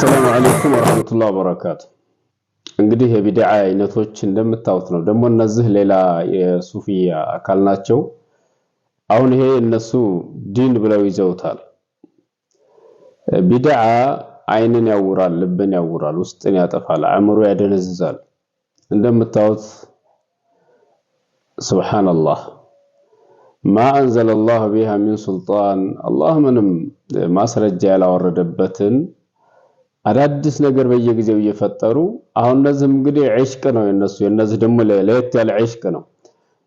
السلام عليكم ورحمة الله وبركاته። እንግዲህ የቢድዓ አይነቶች እንደምታዩት ነው። ደግሞ እነዚህ ሌላ የሱፊያ አካል ናቸው። አሁን ይሄ እነሱ ዲን ብለው ይዘውታል። ቢድዓ አይንን ያውራል፣ ልብን ያውራል፣ ውስጥን ያጠፋል፣ አእምሮ ያደነዝዛል። እንደምታዩት سبحان الله ما أنزل الله بها من سلطان፣ አላህ ምንም ማስረጃ ያላወረደበትን አዳዲስ ነገር በየጊዜው እየፈጠሩ አሁን እነዚህም እንግዲህ ዒሽቅ ነው የነሱ። የነዚህ ደግሞ ለየት ያለ ዒሽቅ ነው።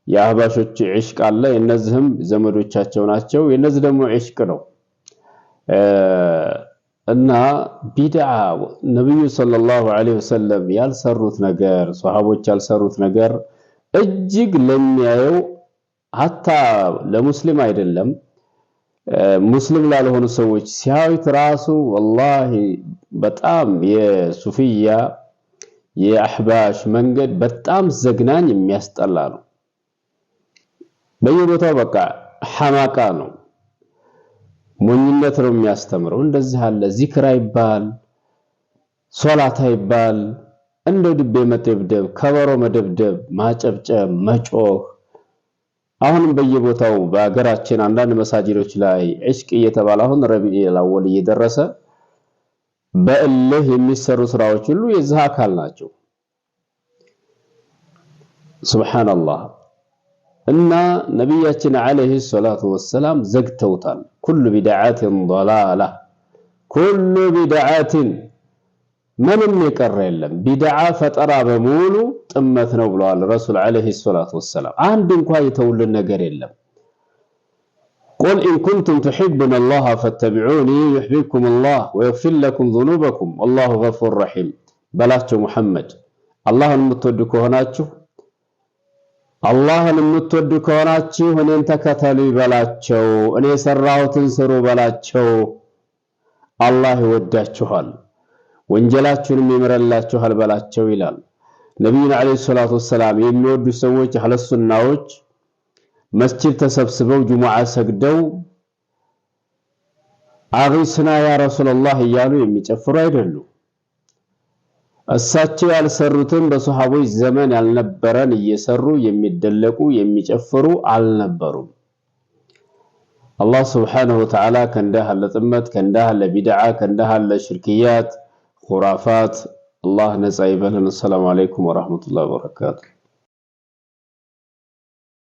የአህባሾች ዒሽቅ አለ፣ የነዚህም ዘመዶቻቸው ናቸው። የነዚህ ደግሞ ዒሽቅ ነው። እና ቢድዓ ነብዩ صلى الله عليه وسلم ያልሰሩት ነገር፣ ሶሐቦች ያልሰሩት ነገር እጅግ ለሚያየው حتى ለሙስሊም አይደለም ሙስሊም ላልሆኑ ሰዎች ሲያዩት ራሱ والله በጣም የሱፊያ የአህባሽ መንገድ በጣም ዘግናኝ የሚያስጠላ ነው። በየቦታው በቃ حماقة ነው፣ ሞኝነት ነው የሚያስተምረው። እንደዚህ አለ ዚክር አይባል፣ ሶላት አይባል፣ እንደው ድቤ መደብደብ፣ ከበሮ መደብደብ፣ ማጨብጨብ፣ መጮህ። አሁንም በየቦታው በሀገራችን አንዳንድ መሳጅዶች ላይ ዒሽቅ እየተባለ አሁን ረቢዑል አወል እየደረሰ በእልህ የሚሰሩ ስራዎች ሁሉ የዚህ አካል ናቸው። سبحان الله። እና ነቢያችን عليه الصلاة والسلام ዘግተውታል። كل بدعة ضلالة፣ كل بدعة ምንም የቀረ የለም። ቢድዓ ፈጠራ በሙሉ ጥመት ነው ብለዋል ረሱል عليه الصلاة والسلام። አንድ እንኳ የተውልን ነገር የለም። قل إن كنتم تحبون الله فاتبعوني يحببكم الله ويغفر لكم ذنوبكم والله غفور رحيم በላቸው ሙሐመድ፣ አላህን የምትወዱ ከሆናችሁ አላህን የምትወዱ ከሆናችሁ እኔን ተከተሉ ይበላቸው፣ እኔ የሰራሁትን ስሩ በላቸው። አላህ ይወዳችኋል ወንጀላችሁንም ይምረላችኋል በላቸው ይላል። ነቢዩን ዓለይሂ ሰላቱ ወሰላም የሚወዱ ሰዎች አህለሱናዎች መስጂድ ተሰብስበው ጁሙዓ ሰግደው አጊስና ያ ረሱላላህ እያሉ የሚጨፍሩ አይደሉም። እሳቸው ያልሰሩትን በሰሃቦች ዘመን ያልነበረን እየሰሩ የሚደለቁ የሚጨፍሩ አልነበሩም። አላህ ስብሓነሁ ወተዓላ ከእንዲህ ያለ ጥመት፣ ከእንዲህ ያለ ቢድዓ፣ ከእንዲህ ያለ ሽርክያት፣ ኹራፋት አላህ ነፃ ይበለን። አሰላሙ አለይኩም ወራህመቱላሂ ወበረካቱ።